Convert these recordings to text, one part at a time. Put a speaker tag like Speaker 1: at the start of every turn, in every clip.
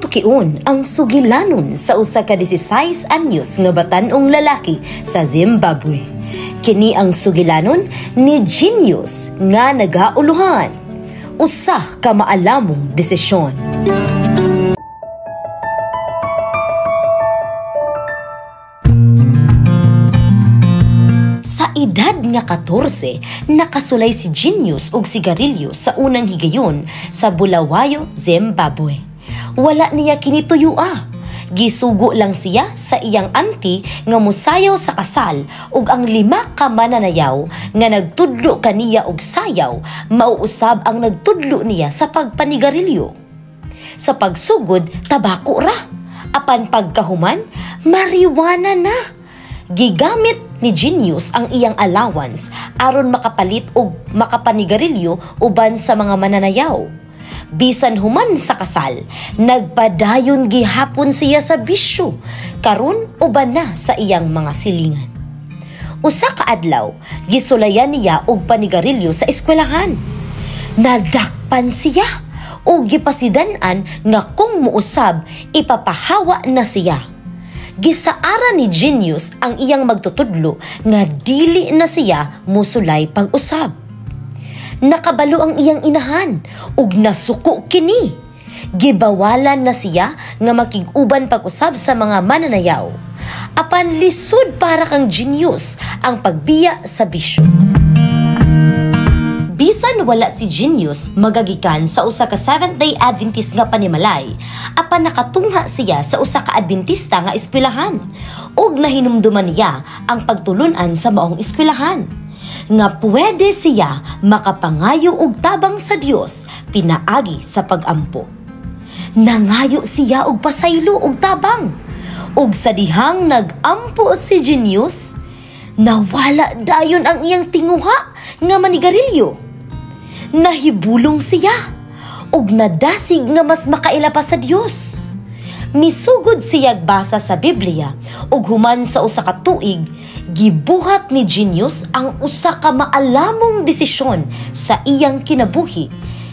Speaker 1: sukion ang sugilanon sa usa ka 16 anyos nga batan-ong lalaki sa Zimbabwe. Kini ang sugilanon ni Genius nga nagauluhan. Usa ka maalamong desisyon. Sa edad nga 14, nakasulay si Genius og sigarilyo sa unang higayon sa Bulawayo, Zimbabwe. Wala niya kini tuyua. Gisugo lang siya sa iyang auntie nga musayaw sa kasal ug ang 5 ka mananayaw nga nagtudlo kaniya og sayaw mauusab ang nagtudlo niya sa pagpanigarilyo. Sa pagsugod, tabako ra. Apan pagkahuman, marijuana na. Gigamit ni Genius ang iyang allowance aron makapalit og makapanigarilyo uban sa mga mananayaw. Bisan human sa kasal, nagpadayon gihapon siya sa bisyo, karon uban na sa iyang mga silingan. Usa ka adlaw, gisulayan niya og panigarilyo sa eskwelahan. Nadakpan siya ug gipasidan-an nga kung muusab, ipapahawa na siya. Gisaara ni Genius ang iyang magtutudlo nga dili na siya musulay pag-usab. Nakabalo ang iyang inahan ug nasuko kini. Gibawalan na siya nga makig-uban pag-usab sa mga mananayaw. Apan lisod para kang Genius ang pagbiya sa bisyo. Bisan wala si Genius magagikan sa usa ka Seventh-day Adventist nga panimalay, apan nakatungha siya sa usa ka Adventista nga eskwelahan ug nahinumduman niya ang pagtulun-an sa maong eskwelahan nga pwede siya makapangayo og tabang sa Dios pinaagi sa pagampo. Nangayo siya og pasaylo og tabang. Ug sa dihang nagampo si Genius, nawala dayon ang iyang tinguha nga manigarilyo. Nahibulong siya ug nadasig nga mas makaila pa sa Dios. Misugod siyag basa sa Biblia ug human sa usa ka tuig, gibuhat ni Genius ang usa ka maalamong desisyon sa iyang kinabuhi.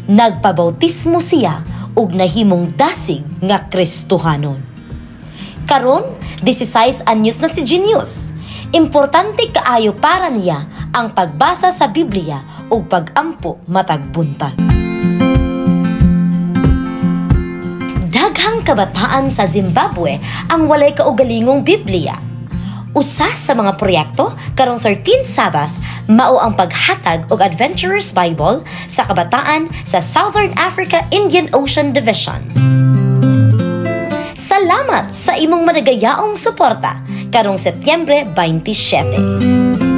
Speaker 1: Nagpabautismo siya ug nahimong dasig nga Kristohanon. Karon, 16 anyos na si Genius. Importante kaayo para niya ang pagbasa sa Biblia ug pagampo matag buntag. Daghang kabataan sa Zimbabwe ang walay kaugalingong Biblia. Usa sa mga proyekto karong 13th Sabbath mao ang paghatag og Adventurers Bible sa kabataan sa Southern Africa Indian Ocean Division. Salamat sa imong managayaong suporta karong Setyembre 27.